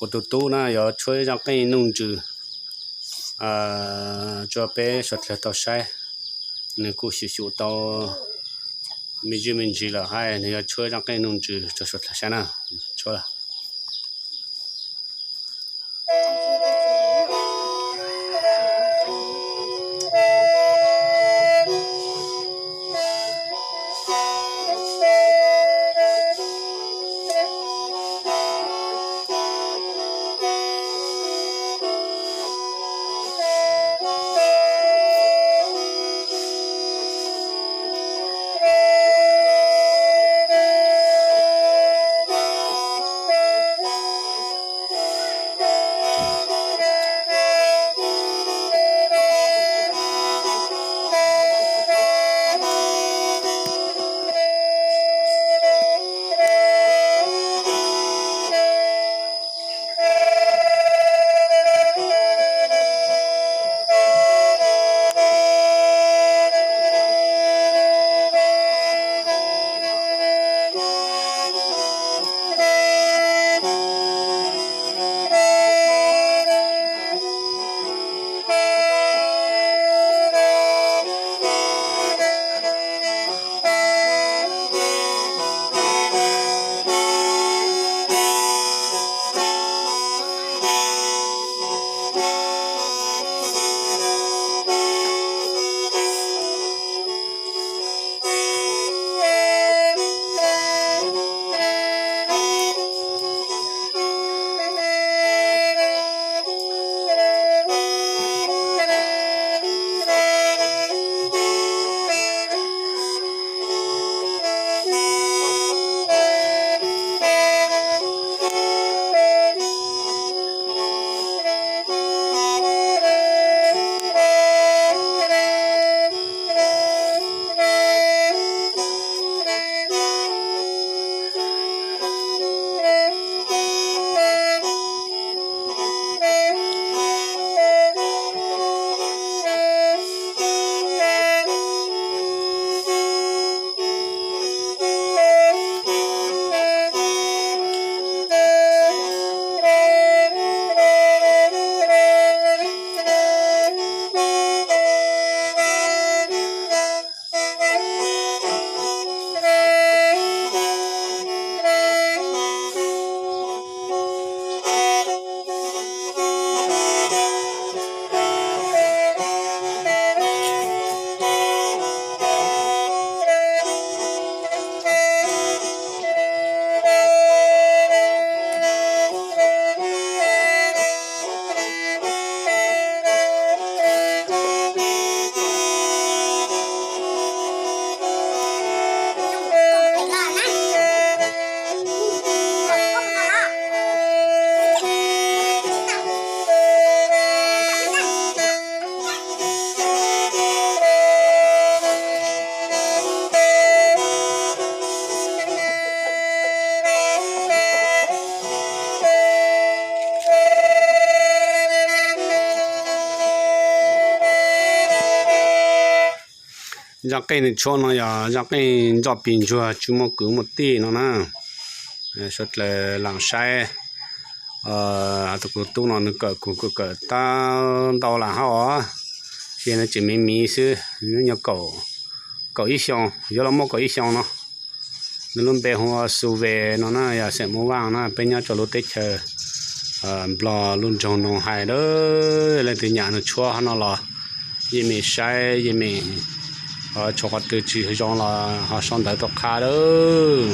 Kuv tus tub na yuav tshuab zaj qeej nuj ntsws rau peb suav dlawg tau saib. Nws kuj xyum xyum tau me ntsis me ntsis lawm hais nws yuav tshuab zaj qeej nuj ntsws rau suav dlawg saib na. Tshuab lawm. Zaj qeej nws tshuab no yog zaj qeej nroj pis ntsuag tsis muaj kwv muaj tij no na. Suav dlawg lam saib, tus kuv tub no nws kawm kuv kawm tab ntau lam hauj os, ces nws tseem me miv xwb, nws nyuam kaum ib xyoos, yuav los muaj kaum ib xyoos no. Nws lub npe hu ua Xu Ve no na, yog xeem Muas Vaj na, peb nyob rau lub teb chaws Nplog lub nroog Noo Hais lawm. Leej twg nyiam nws tshuab no los yeej meem saib yeej meem, tshuav qhov twg tsis zoo los ho sau ntawv tuaj qha lawm.